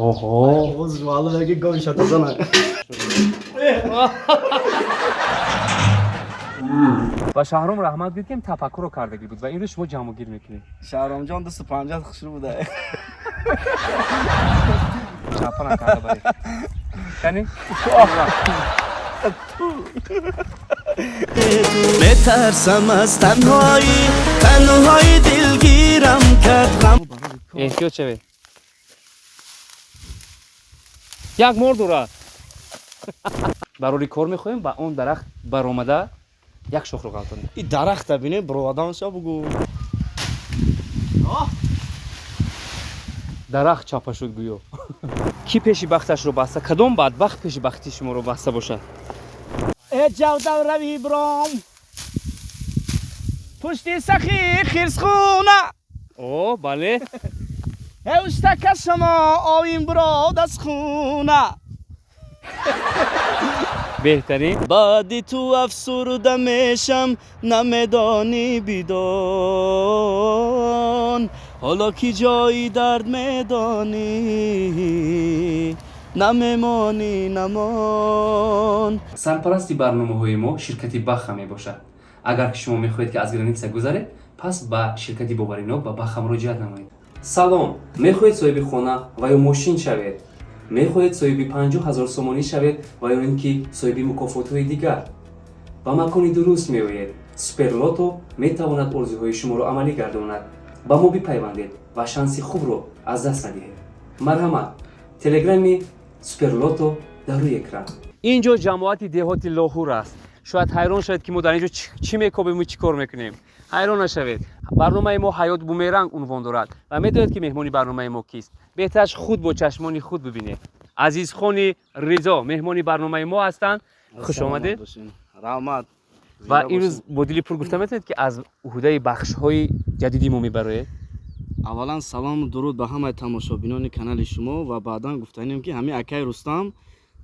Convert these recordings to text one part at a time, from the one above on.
Оҳо. Овоз маълум ки гови шатазана. Ба Шаҳром раҳмат гӯед, ки тафаккурро кардагӣ буд ва инро шумо ҷамъгир мекунед. Шаҳромҷон 250 хушрӯ буда. Чапа накарда баред. Кани? Метарсам аз танҳоӣ, танҳоӣ дилгирам кард ғам. Эҳтиёт шавед. Як мор дорад. Барори кор мехоҳем ба он дарахт баромада як шохро ғалтонем. И дарахта бине, бировадан ша бугу. Дарахт чапа шуд гӯё. Кӣ пеши бахташро баста? Кадом бадбахт пеши бахти шуморо баста бошад? Э ҷавдав рави бром. Пушти сахи хирсхуна. О, бале. Э устака шумо оин брод аз хуна. Беҳтарин. Баъди ту афсурда мешам, намедонӣ бидон. Ҳоло ки ҷои дард медонӣ, намемонӣ намон. Сарпарасти барномаҳои мо ширкати Баха мебошад. Агар ки шумо мехоҳед, ки аз граница гузаред, пас ба ширкати боваринок, ба Баха муроҷиат намоед. Салом! Мехоҳед соҳиби хона ва ё мошин шавед? Мехоҳед соҳиби 50 000 сомонӣ шавед ва ё ин ки соҳиби мукофотҳои дигар? Ба макони дуруст меоед. Суперлото метавонад орзуҳои шуморо амалӣ гардонад. Ба мо бипайвандед ва шанси хубро аз даст надиҳед. Марҳамат, телеграми Суперлото дар рӯи экран. Ин ҷо ҷамоати деҳоти Лоҳур аст. Шояд ҳайрон шавед, ки мо дар ин ҷо чӣ мекобему чӣ кор мекунем. Ҳайрон нашавед. Барномаи мо «Ҳаёт бумеранг» унвон дорад ва медонед, ки меҳмони барномаи мо кист. Беҳтараш худ бо чашмони худ бибинед. Азизхони Ризо меҳмони барномаи мо ҳастанд. Хуш омадед. Раҳмат. Ва имрӯз бо дили пур гуфта метавонед, ки аз уҳдаи бахшҳои ҷадиди мо мебароед? Аввалан, салому дуруд ба ҳамаи тамошобинони канали шумо ва баъдан гуфтанем, ки ҳамин акаи Рустам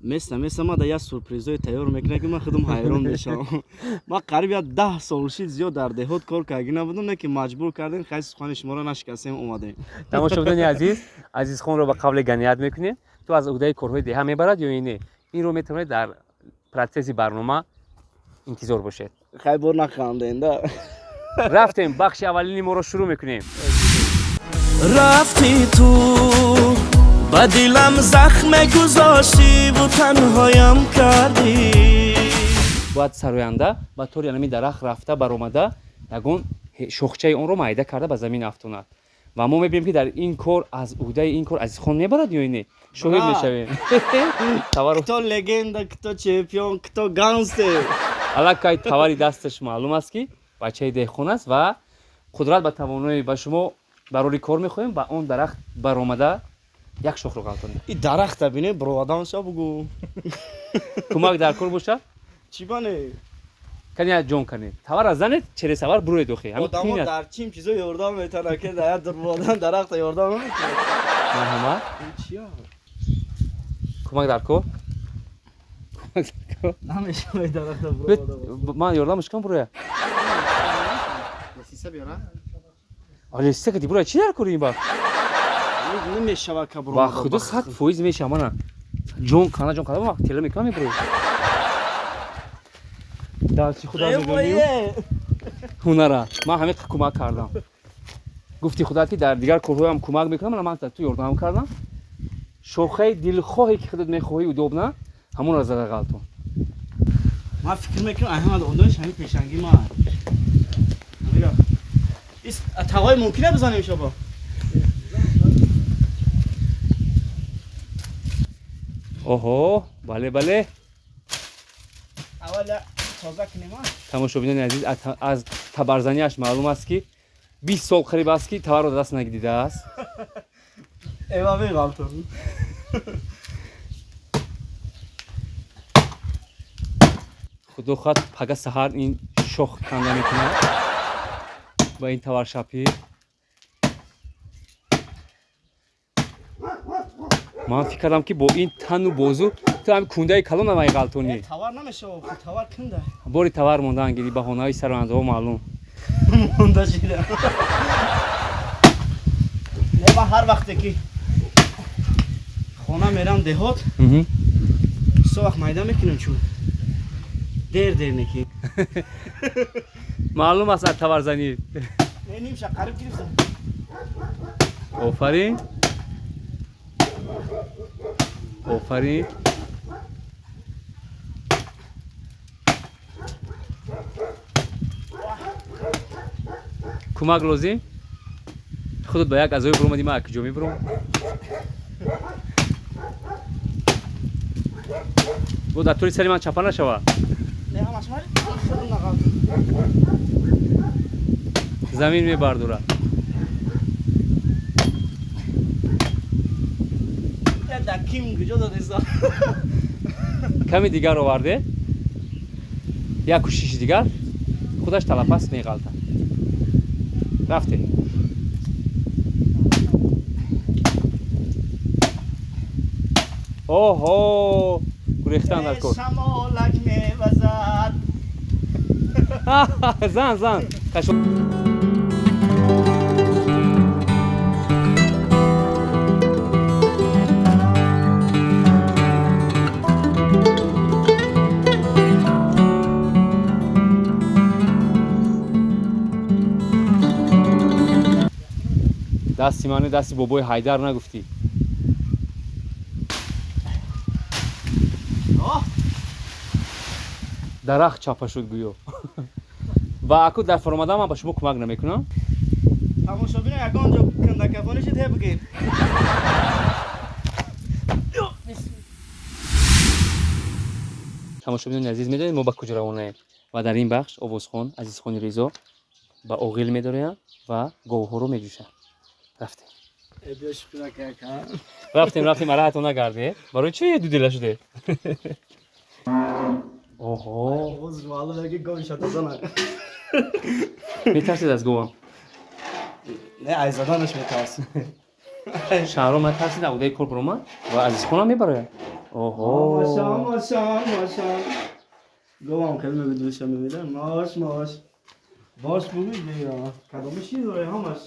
места места ма да як сюрпризҳое тайёр мекунад, ки ман худам ҳайрон мешавам. Ман қариб як 10 сол шид, зиёд дар деҳот кор карда набудам, не ки маҷбур кардем. Хай, сухани шуморо нашикастем, омадем. Тамошобинони азиз, Азизхонро ба қавле ганият мекунем. Ту аз уҳдаи корҳои деҳа мебарад ё ин не, инро метавонед дар процесси барнома интизор бошед. Хай, бор нахандем да. Рафтем, бахши аввалини моро шурӯъ мекунем. Рафти ту, ба дилам захме гузоштиву танҳоям кардӣ. Бояд сароянда ба тори анами дарахт рафта баромада, ягон шохчаи онро майда карда ба замин афтонад ва мо мебинем, ки дар ин кор аз уҳдаи ин кор Азизхон мебарад ё не. Шоҳид мешавем. Кто легенда, кто чемпион, кто гангстер. Аллакай тавари дасташ маълум аст, ки бачаи деҳқон аст ва қудрат ба тавоноӣ. Ба шумо барори кор мехоҳем ба он дарахт баромада як шохро ғалтонем. И дарахта бине, бировадан ша бугу. Кӯмак дар кор бошад? Чӣ бане? Кани, ҷон канед, тавара занед, через савар буроед охи. Одамо дар чим чизо ёрдам метавонад, ки дар бировадан дарахта ёрдам наметавонад. Марҳамат. Кӯмак дар кор. Намешавад дарахта буровада. Ман ёрдамаш кунам, буроя. Алиса кати буроя, чӣ дар кори ин бахт? Намешавад ка. Ба худо, 100% мешава. Мана, ҷон кана, ҷон кана, тела мекунам, мебурои. Дарси худа медонӣ, ҳунара. Ман ҳамин кӯмак кардам. Гуфти худат, ки дар дигар корҳоям кӯмак мекунам. Ман ту ёрдам кардам. Шохаи дилхоҳе, ки худат мехоҳӣ, удобно, ҳамонро зада ғалтон. Ман фикр мекунам, аҳмад одамш ҳамин пешанги ма тағои мумкина бизанем шоба. Оҳо, бале, бале. Аввал тоза кунем. Тамошобинони азиз, аз табарзанияш маълум аст, ки 20 сол қариб аст, ки табарро даст нагидидааст. Эва, меғалтон. Худо хоҳад, пага саҳар ин шох канда мекунад ба ин таваршапӣ. Ман фикр кардам, ки бо ин тану бозу ту ҳами кундаи калон ам ғалтонӣ. Тавар намешава, тавар кунда. Бори тавар мондаан гири, баҳонаҳои сарояндаҳо маълум. Монда шида. Не, ман ҳар вақте ки Хона мерам деҳот, бисёр вақт майда мекунем, чун дер дер неки. Маълум аст аз таварзанӣ. Не, нимша қариб гирифтам. Офарин, офарин. Кӯмак лозим? Худат ба як азои буромадӣ, ман куҷо мебуром? Бо дар тури сари ман чапа нашава. Не, ҳамаш мари худам нақаб. Замин мебардорад. Я да ким куҷо додеса? Ками дигар оварде, як кӯшиши дигар, худаш талапас меғалтад. Рафтем. Оҳо, гурехтан дар кор. Шамолак мевазад. Зан, зан. Дасти мани, дасти бобои Ҳайдар нагуфтӣ. Оҳ! Дарахт чапа шуд гӯё. Ва аку дар фаромадан ман ба шумо кӯмак намекунам. Тамошобино, ягон ҷо кандакафонӣ шуд, ҳе бигир. Тамошобинони азиз, медонед, мо ба куҷо равонаем? Ва дар ин бахш овозхон Азизхони Ризо ба оғил медороянд ва говҳоро меҷӯшанд. Рафтем. Э, биё, шукр ака. Рафтем, рафтем, араҳатон нагарде. Барои чӣ дудила шуде? Оҳо. Овоз маълум ки гови шатазана. Метарсед аз говам? Не, ай заданаш метарсам. Шаҳром натарсид, аудаи кор баромад ва Азизхонам мебарояд. Оҳо. Машон, машон, машон. Говам хеле мебидуша мебида. Маш, маш. Бош бугӯй бия. Кадоми шир дорӣ ҳамаш?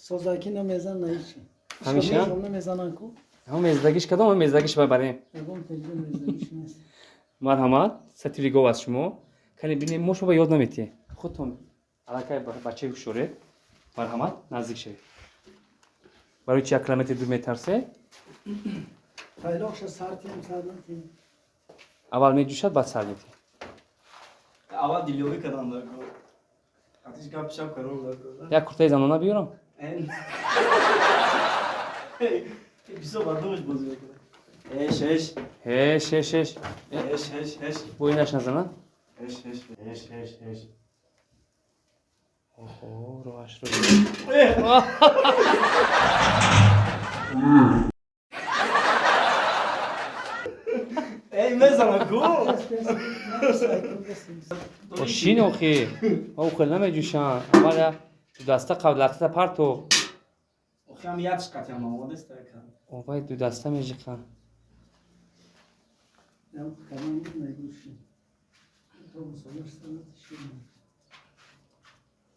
Созакӣ намезан, на ҳичи. Ҳамеша? Намезананд ку. Ҳама мездагиш кадом мездагиш ба барем? Ягон теҷо мездагиш нест. Марҳамат, сатили гов аз шумо. Кане бинем, мо шумо ба ёд наметиҳем. Худтон аллакай бачаи ҳушёред. Марҳамат, наздик шавед. Барои чи як километр дур метарсе? Тайлоқша сар тием, сар натием? Аввал меҷӯшад, баъд сар метиҳем. Аввал дилёвӣ кардам дар кор. Атиш гап шап кардам дар кор. Як куртаи занона биёрам? Бисёр бардумаш бозӣ мекунад. Ҳеш, ҳеш. Ҳеш, ҳеш, ҳеш. Ҳеш, ҳеш, ҳеш. Бо инаш назана. Ҳеш, ҳеш, ҳеш, ҳеш, ҳеш. Оҳо, роҳашро. Э! Эй, мезанам ку? О, шин охи. О, хел намеҷӯшанд. Аввал я дудаста қаблатата парто. Охи ҳам як шқатям омодаст ака. Овай, дудаста межиқанд. Ям калон буд, мегӯши. То мусолаш сар натиши.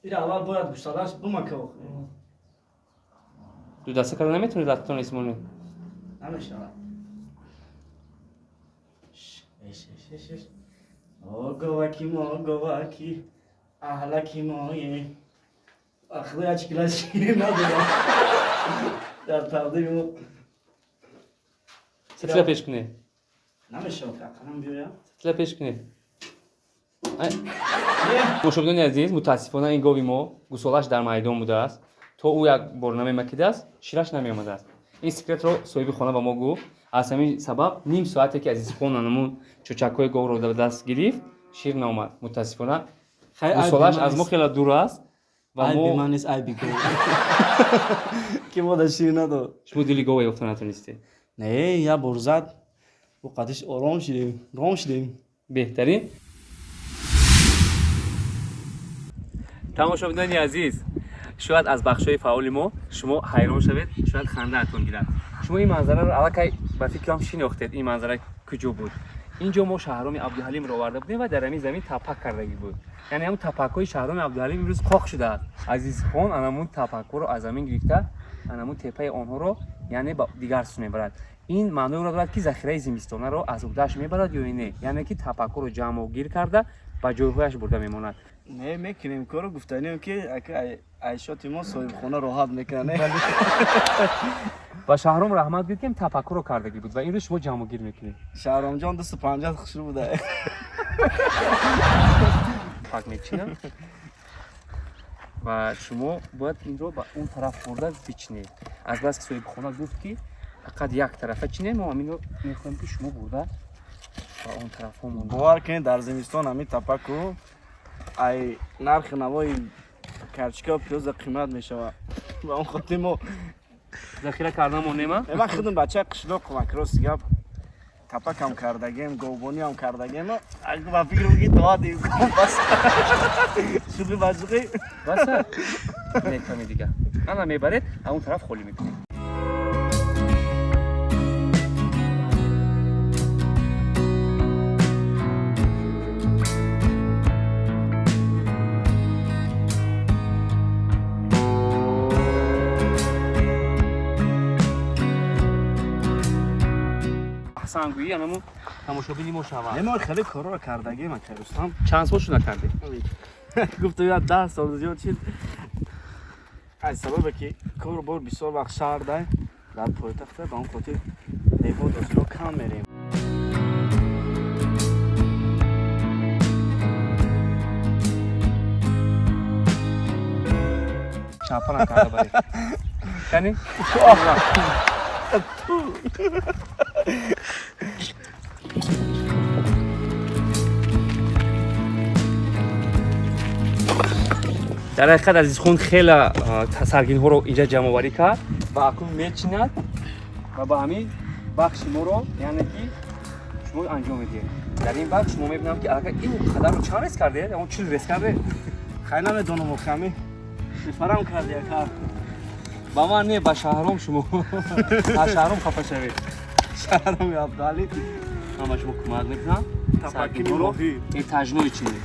Ира аввал бояд гӯшталаш бумака охи. Дудаста карда наметавонед латтатон исмонед? Намешавад. Ҳеш, ҳеш, ҳеш, ҳеш. О, говаки мо, говаки, аҳлаки мое. Худо як кило шир надодам. Дар тақдими мо. Сатила пеш кунед. Намешавад, ақаллан биёям. Сатила пеш кунед. Ай. Тамошобинони азиз, мутаассифона ин гови мо гусолааш дар майдон будааст. То ӯ як бор намемакидааст, шираш намеомадааст. Ин секретро соҳиби хона ба мо гуфт. Аз ҳамин сабаб ним соате ки Азизхон анамун чӯчакҳои говро ба даст гирифт, шир наомад. Мутаассифона гусолааш аз мо хеле дур аст ва Айби мо ман нест, айби гов. Ки мо да шир надод. Шумо дили гова ёфта натонистед. Не, як бор зад. Бо қадиш ором шидем, ром шидем. Беҳтарин. Тамошобинони азиз, шояд аз бахшҳои фаъоли мо шумо ҳайрон шавед, шояд хандаатон гирад. Шумо ин манзараро аллакай ба фикрам шинохтед. Ин манзара куҷо буд? Ин ҷо мо Шаҳроми Абдуҳалимро оварда будем ва дар ҳамин замин тапак кардагӣ буд. Яъне ҳамун тапакҳои Шаҳроми Абдуҳалим имрӯз қоқ шудааст. Азизхон анамун тапакҳоро аз замин гирифта Анамун тепаи онҳоро, яъне ба дигар сӯ мебарад. Ин маъноеро дорад, ки захираи зимистонаро аз уҳдааш мебарад ё не, яъне ки тапакҳоро ҷамъогир карда, ба ҷойҳояш бурда мемонад. Не, мекунем корро. Гуфтанем, ки айшоти мо соҳибхона роҳат мекунад, не? Ба Шаҳром раҳмат гӯед, ки тапакҳоро кардагӣ буд ва имрӯз шумо ҷамъогир мекунед. Шаҳромҷон дусту панҷат хушрӯ буда. Пак мечинам ва шумо бояд инро ба он тараф бурда бичинед. Аз бас ки соҳибхона гуфт, ки фақат як тарафа чинем, мо ҳаминро мехоҳем, ки шумо бурда ба он тарафҳо монед. Бовар кунед, дар зимистон ҳамин тапаку ай нархи навои карчика, пиёза қимат мешавад. Ба он хотир мо захира карда монема. Ман худам бачаи қишлоқам, акрости гап, тапакам кардагем, говбониам кардагем. Ба фикр ки тоати бас шӯхӣ ба шӯхӣ. Баса, меками дига ана мебаред, а он тараф холӣ мекунед. Аҳсангӯӣ анаму тамошобини мо шавад. Мо хеле корро кардагем, ака Рустам. Чанд сол шуда кардед? Гуфту, я 10 сол зиёд шид, аз сабабе ки кору бор бисёр вақт шаҳр дай, дар пойтахта, ба он хотир деҳот осино кам мерем. Чапа накарда баред. Кани? Дар ҳақиқат, Азизхон хеле саргинҳоро инҷа ҷамъоварӣ кард ва акнун мечинад ва ба ҳамин бахши моро, яъне ки шумо анҷом медиҳед. Дар ин бахш шумо мебинам, ки аллакай ин қадарро чанд рез кардед? Он 40 рез кардед? Хай, намедонам, охами мефарам карди, ака. Ба ман не, ба Шаҳром. Шумо аз Шаҳром хафа шавед. Шаҳроми Абдуалӣ. Ман ба шумо кӯмак мекунам. Тапакини Саргинҳоро моҳӣ. Этажной чинед.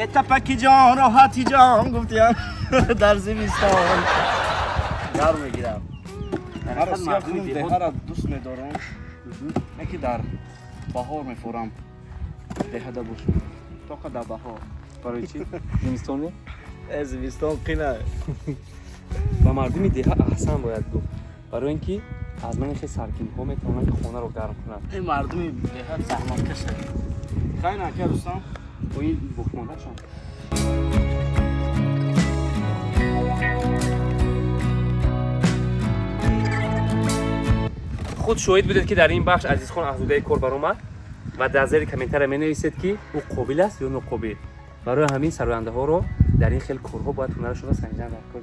Э, тапаки ҷон, роҳати ҷон, гуфтиям, дар зимистон гарм мегирам. Дар Ман ҳақиқат, ростига мардуми худам деҳот деҳаро дӯст медорам, не ки дар баҳор мефурам, деҳада бошам тоқа дар баҳор. Барои чӣ зимистон не? Э, зимистон қина. Ба мардуми деҳа аҳсан бояд гуфт, барои ин ки аз мани хел саргинҳо метавонанд, ки хонаро гарм кунанд. Ин мардуми деҳа заҳматкаша. Хай, нака Рустам. Бо ин боқимондашон. Худ шоҳид будед, ки дар ин бахш Азизхон аз уҳдаи кор баромад ва дар зери комментария менависед, ки ӯ қобил аст ё ноқобил. Барои ҳамин сарояндаҳоро дар ин хел корҳо бояд ҳунарашонро санҷидан дар кор.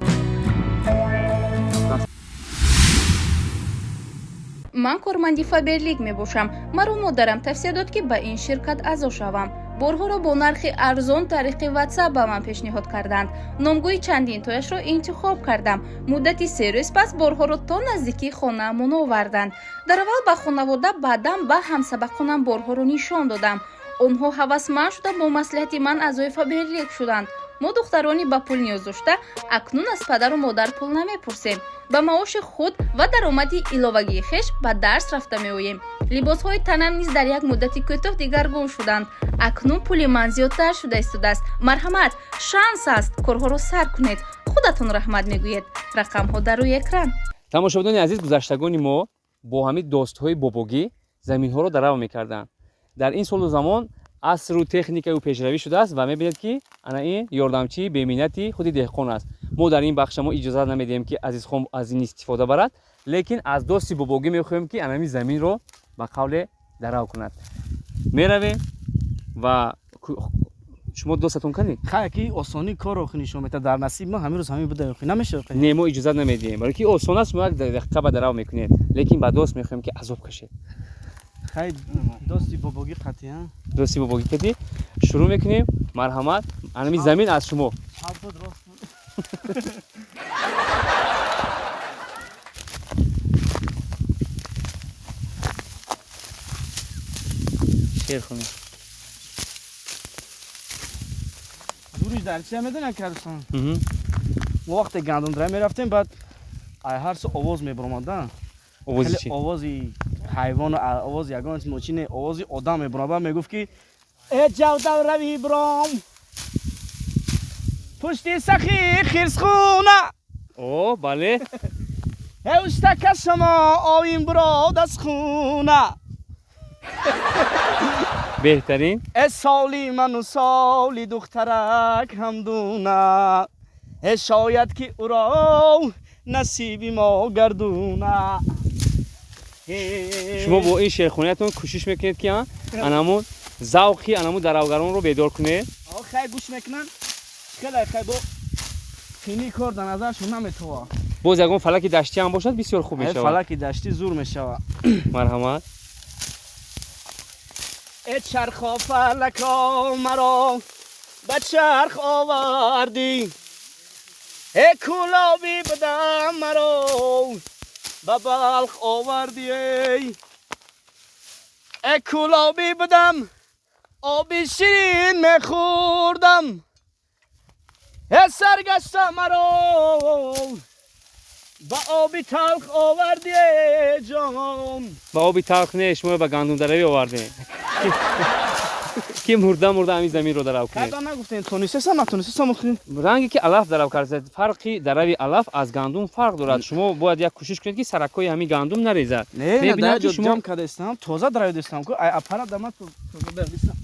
Ман корманди Фаберлик мебошам. Маро модарам тавсия дод, ки ба ин ширкат аъзо шавам. Борҳоро бо нархи арзон тариқи Ватсап ба ман пешниҳод карданд. Номгӯи чандинтояшро интихоб кардам. Муддати 3 рӯз пас борҳоро то наздикии хонаамон оварданд. Дар аввал ба хонавода, баъдан ба ҳамсабақонам борҳоро нишон додам. Онҳо ҳавасманд шуда, бо маслиҳати ман аъзои Фаберлик шуданд. Мо, духтарони ба пул ниёз дошта, акнун аз падару модар пул намепурсем. Ба маоши худ ва даромади иловагии хеш ба дарс рафта меоем. Либосҳои танам низ дар як муддати кӯтоҳ дигаргун шуданд. Акнун пули ман зиёдтар шуда истодааст. Марҳамат, шанс аст, корҳоро сар кунед, худатон раҳмат мегӯед. Рақамҳо дар рӯи экран. Тамошобинони азиз, гузаштагони мо бо ҳамин достҳои бобогӣ заминҳоро дарав мекарданд. Дар ин солу замон асру техникаю пешравӣ шудааст ва мебинед, ки ана ин ёрдамчии беминнати худи деҳқон аст. Мо дар ин бахша мо иҷозат намедиҳем, ки Азизхон аз ин истифода барад, лекин аз дости бобогӣ мехоҳем, ки ана ҳамин заминро ба қавле дарав кунад. Меравем ва шумо достатон канед. Хай, ки осонии корро нишон метад. Дар насиб ма ҳамин рӯз ҳамин буда, намешавад? Не, мо иҷозат намедиҳем, барои ки осон аст. Шумо як дақиқа ба дарав мекунед, лекин ба дост мехоҳем, ки азоб кашед. Хай, дости бобогӣ қатъи. Дости бобогӣ кати шурӯъ мекунем. Марҳамат, анами замин аз шумо. Чап буд, рост буд. Шер хонед. Зуриш дар чия медонӣ, ака Рустам? Мо вақте гандумдарай мерафтем, баъд ай ҳар су овоз мебаромада. Овози чӣ? Овози ҳайвону овози ягон мочине, овози одам мебаромад. Баъд мегуфт, ки э ҷавдав, рави бром пушти сахи хирсхуна. О, бале. Э уштака шумо оин бурод аз хуна. Беҳтарин. Э соли ману соли духтарак ҳамдуна, э шояд ки ӯро насиби мо гардуна. Шумо бо ин шеърхониятон кӯшиш мекунед, ки анамун завқи анамун даравгаронро бедор кунед. Хай, гӯш мекунанд, хеле хай, бо қини кор дар назаршон наметова. Боз ягон фалаки даштӣ ҳам бошад, бисёр хуб мешавад. Фалаки даштӣ зур мешавад. Марҳамат. Э чархо фалако, маро ба чарх овардӣ, э кӯлобӣ будам, маро ба Балх овардӣ, эй э кӯлобӣ будам, оби ширин мехӯрдам, э саргашта, маро ба оби талх овардӣ, э ҷон. Ба оби талх не, шумо ба гандумдаравӣ овардем, ки мурда мурда ҳамин заминро дарав кунед. Кайда нагуфтем, тонисеса, натонисеса мухи. Ранге ки алаф дарав кард, фарқи дарави алаф аз гандум фарқ дорад. Шумо бояд як кӯшиш кунед, ки саракҳои ҳамин гандум нарезад. Не, Мебинам, ки ҷо ҷам кардастам, тоза даравидастам ку, ай аппарат дама тоза даравидастам.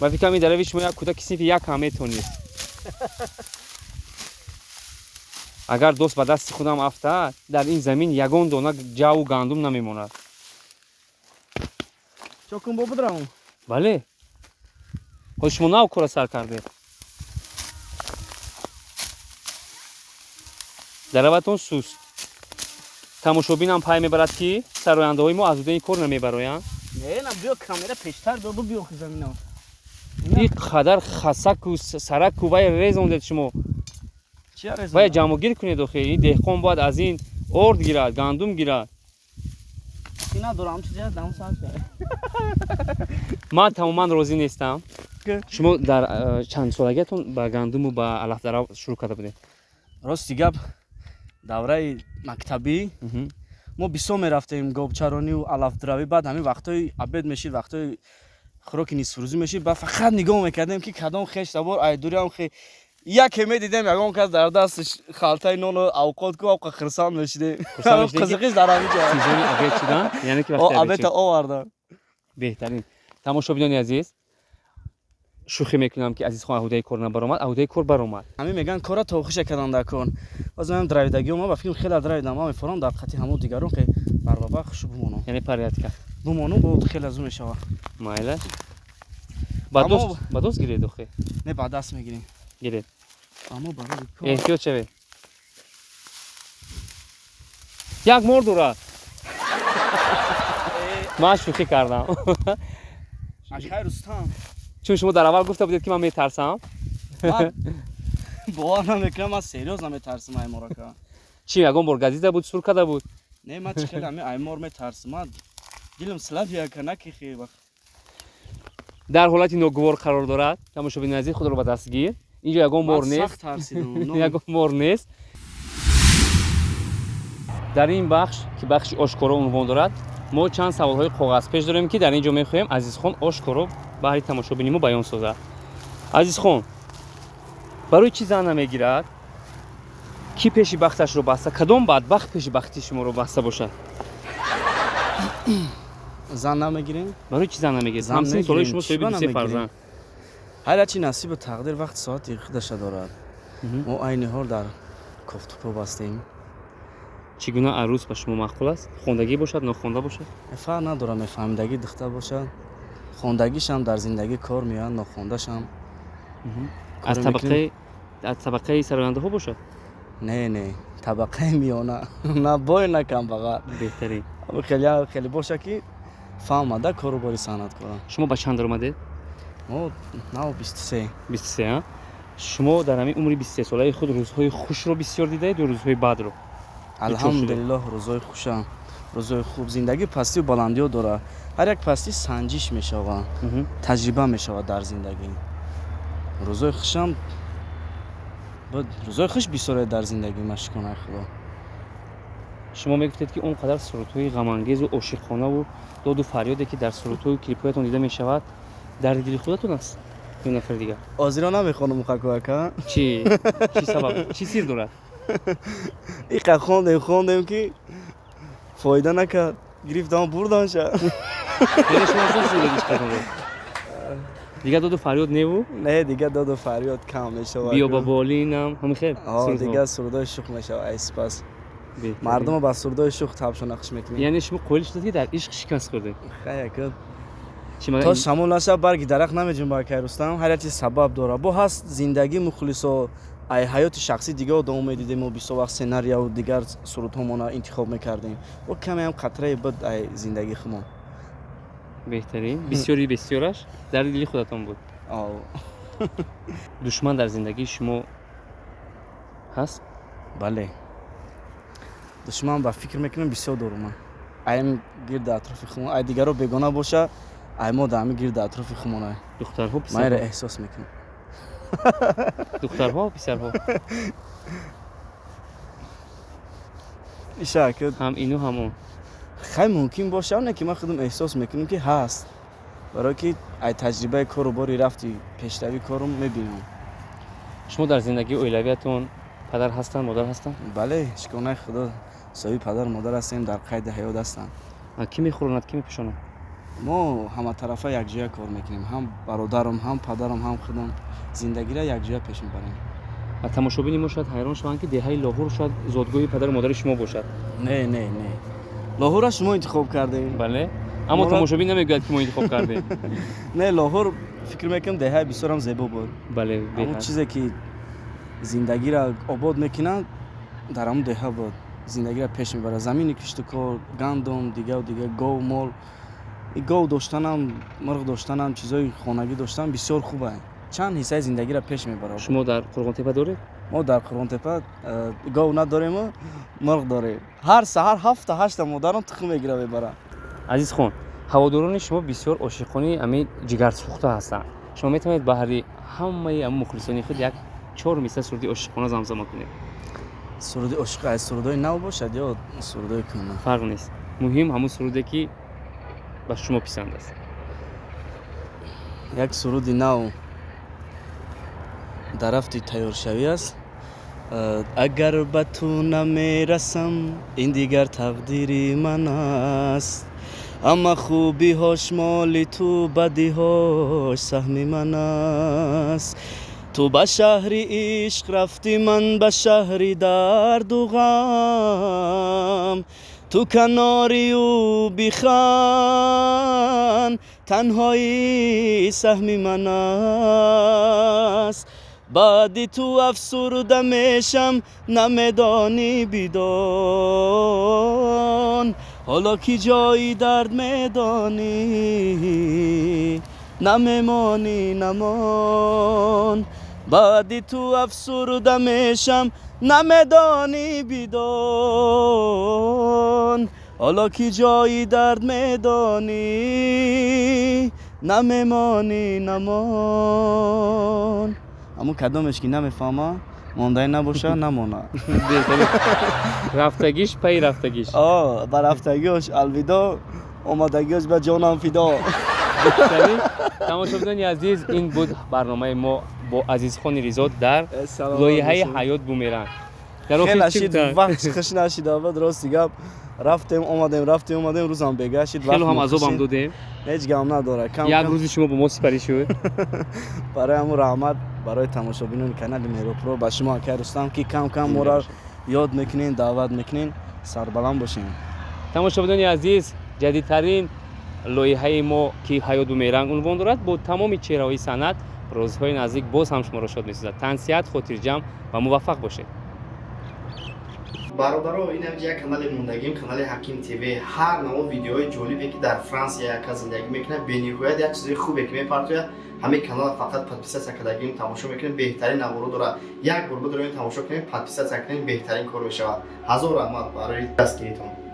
Ба фикрам, ин дарави шумо як кӯдаки синфи як ҳам метонист. Агар дост ба дасти худам афтад, дар ин замин ягон дона ҷаву гандум намемонад. Чо кун, бо бидравм? Бале, ҳоли шумо нав кора сар кардед, дараватон суст. Тамошобинам пай мебарад, ки сарояндаҳои мо аз удаи кор намебароянд. Не, на, биё, камера пештар биё, биё замина. Ин қадар хасаку сараку вай резондед шумо. Чия резондам? Вай ҷамъгир кунед охе. Ин деҳқон бояд аз ин орд гирад, гандум гирад. Надорам, чизе дам сар. Ман тамоман розӣ нестам. Шумо дар чанд солагиятон ба гандуму ба алафдарав шурӯъ карда будед? Рости гап, давраи мактабӣ мо бисёр мерафтем говчарониву алафдаравӣ. Баъд ҳамин вақтҳои обед мешид, вақтҳои хӯроки нисфрӯзӣ мешид, баъд фақат нигоҳ мекардем, ки кадом хеш табор айдуриам хе яке медидем, ягон кас дар дасташ халтаи нону авқот ку, авқа хирсанд мешидем. Қизиқиш дар ҳамин ҷо. Сезони обед шудан, яъне ки вақти обета овардан. Беҳтарин. Тамошобинони азиз, шӯхӣ мекунам, ки Азизхон аҳудаи кор набаромад, аҳудаи кор баромад. Ҳамин мегӯянд, кора тохиша кардан дар кор. Боз ман дравидагио, ма ба фикрам хеле дравидам, ман мефорам дар қати ҳамон дигарон ки барбаба хушу бимонам. Яъне порядка. Бимонам, бо хеле зур мешавад. Майла, ба даст гиред охе. Не, ба даст мегирем. Гиред. Аммо барои кор эҳтиёт шавед, як мор дорад. Ман шӯхӣ кардам. Ашхай Рустам. Чун шумо дар аввал гуфта будед, ки ман метарсам. Бовар намекунам, ман серьёз наметарсам айморака. Чӣ, ягон бор газида буд, сур карда буд? Не, ман чӣ хеле ҳами аймор метарсам, ман дилам слабия на ки хе вақт. Дар ҳолати ногувор қарор дорад. Тамошобини азиз, худро ба даст гир, инҷо ягон мор нест, ягон мор нест. Дар ин бахш, ки бахши ошкоро унвон дорад, мо чанд саволҳои коғазпеш дорем, ки дар ин ҷо мехоҳем Азизхон ошкоро баҳри тамошобини мо баён созад. Азизхон барои чӣ зан намегирад? Кӣ пеши бахташро баста? Кадом бадбахт пеши бахти шуморо баста бошад? Зан намегирем. Барои чӣ зан намегиред? Ҳамсини солаи шумо, соҳиби дусе фарзанд. Ҳар чи насибу тақдир, вақти соати худаша дорад. Мо айни ҳол дар кофтукоб ҳастем. Чӣ гуна арӯс ба шумо маъқул аст? Хондагӣ бошад, нохонда бошад? Фарқ надорам, мефаҳмидагӣ духтар бошад. Хондагишам дар зиндагӣ кор меояд, нохондашам. Аз табақаи сарояндаҳо бошад? Не, не, табақаи миёна, на бой, на камбағал. Беҳтарин. Хеле хеле боша, ки фаҳмада кору бори санъаткора. Шумо ба чанд даромадед? Мо нав 23. 23, а? Шумо дар ҳамин умри 23-солаи худ рӯзҳои хушро бисёр дидаед ё рӯзҳои бадро? Алҳамдулиллоҳ, рӯзҳои хушам, рӯзҳои хуб. Зиндагӣ пастию баландиҳо дорад. Ҳар як пастӣ санҷиш мешавад, таҷриба мешавад дар зиндагӣ. Рӯзҳои хушам Буд рӯзои хуш бисёре дар зиндагии ман, шукронаи Худо. Шумо мегуфтед, ки он қадар сурудҳои ғамангезу ошиқонаву доду фарёде, ки дар сурудҳою клипҳоятон дида мешавад, дарди дили худатон аст ё нафари дигар? Озиро намехонам, хаку ака. Чӣ сабаб, чӣ сир дорад? Иқа хондем, хондем, ки фоида накард, гирифтам, бурданша. Яъне шумо аз зиндагӣ ишқатонро дигар доду фарёд неву? Не, дигар доду фарёд кам мешавад. Биё ба болинам, ҳамин хел? Дигар сурудҳои шух мешавад айспас. Мардумо ба сурудҳои шух табшо нақш мекунем. Яъне шумо қоил шудед, ки дар ишқ шикаст хӯрдед? Хай, то шамол наша, барги дарахт намеҷунба, акай Рустам. Ҳар як чиз сабаб дорад. Бо ҳаст зиндагӣ, мухлисо, ай ҳаёти шахсӣ дига одам медидем. Мо бисёр вақт сценарияву дигар сурудҳомона интихоб мекардем, бо камеам қатраи буд ай зиндагии худмон. Беҳтарин. Бисёри бисёраш дарди дили худатон буд. Душман дар зиндагии шумо ҳаст? Бале, душман ба фикр мекунам бисёр дорум ман, айм гирди атрофи худмон. Ай дигаро бегона боша, ай мо дар ҳами гирди атрофи худмон. Духтарҳо? Ман инро эҳсос мекунам. Духтарҳо, писарҳо? Иша Ҳам ину, ҳам он? Хай, мумкин боша, не ки ман худам эҳсос мекунам, ки ҳаст, барое ки ай таҷрибаи кору бори рафти пешравии корум мебинам. Шумо дар зиндагии оилавиятон падар ҳастанд, модар ҳастанд? Бале, шукронаи Худо, соҳиби падару модар ҳастем, дар қайди ҳаёт ҳастанд. Кӣ мехӯронад, кӣ мепӯшонад? Мо ҳаматарафа якҷоя кор мекунем, ҳам бародарам, ҳам падарам, ҳам худам зиндагиро якҷоя пеш мебарем. Ва тамошобини мо шояд ҳайрон шаванд, ки деҳаи Лоҳур шояд зодгоҳи падару модари шумо бошад. Не, не, не, Лоҳурро шумо интихоб кардем. Бале, аммо тамошобин намегӯяд, ки мо интихоб кардем. Не, Лоҳур, фикр мекунам, деҳаи бисёрам зебо буд. Ҳамон чизе ки зиндагиро обод мекунад, дар ҳамон деҳа буд, зиндагиро пеш мебарад. Замини киштукор, гандум, дигаву дигар, гов, мол. Гов доштанам, мурғ доштанам, чизҳои хонагӣ доштан бисёр хуб аст, чанд ҳиссаи зиндагиро пеш мебарад. Шумо дар Қурғонтепа доред? Мо дар Қурғонтепа гов надорему, мурғ дорем. Ҳар саҳар ҳафта, ҳашта модарам тухм мегира, мебарад. Азизхон, ҳаводорони шумо бисёр ошиқони ами ҷигарсӯхта ҳастанд. Шумо метавонед баҳри ҳамаи ами мухлисони худ як чор мисра суруди ошиқона замзама кунед? Суруди ошиқ аз сурудҳои нав бошад ё сурудҳои кӯҳна? Фарқ нест, муҳим ҳамун суруде, ки ба шумо писанд аст. Як суруди нав дар рафти тайёршавӣ аст. Агар ба ту намерасам, ин дигар тақдири ман аст. Ҳама хубиҳош моли ту, бадиҳош саҳми ман аст. Ту ба шаҳри ишқ рафтӣ, ман ба шаҳри дарду ғам. Ту канори ӯ бихан, танҳоӣ саҳми ман аст. Баъди ту афсурда мешам, намедонӣ, бидон. Ҳоло ки ҷои дард медонӣ, намемонӣ, намон. Баъди ту афсурда мешам, намедонӣ, бидон. Ҳоло ки ҷои дард медонӣ, намемонӣ, намон. Аммо кадомеш ки намефаҳма, мондаи набоша, намона. Рафтагиш пайи рафтагиш. Ба рафтагиош алвидо, омадагиош ба ҷонам фидо. Тамошобинони азиз, ин буд барномаи мо бо Азизхони Ризо дар лоиҳаи «Ҳаёт бумеранг». Хеле вақт хуш нашида буд, рости гап. Рафтем, омадем, рафтем, омадем, рӯзам бега шид. Хело ҳам азобам додем. Ҳеҷ гам надорад. Як рӯзи шумо бо мо сипарӣ шуд. Барои ҳамун раҳмат барои тамошобинони канали Меропро, ба шумо, акай Рустам, ки кам кам моро ёд мекунен, даъват мекунен. Сарбаланд бошем. Тамошобинони азиз, ҷадидтарин лоиҳаи мо, ки «Ҳаёт бумеранг» унвон дорад, бо тамоми чеҳраҳои санъат рӯзҳои наздик боз ҳам шуморо шод месозад. Тансиҳат, хотирҷамъ ва муваффақ бошед. Бародаро, ин ҳамҷа як канали мондагим, канали Ҳаким ТВ. Ҳар навъ видеоҳои ҷолибе, ки дар Франсия яка зиндагӣ мекунад, бениҳоят як чизои хубе ки мепартояд. Ҳамин канала фақат подписаться кардагим, тамошо мекунем, беҳтарин наворо дорад. Як бор бидорем, тамошо кунем, подписаться кунем, беҳтарин кор мешавад. Ҳазор раҳмат барои дастгиритон.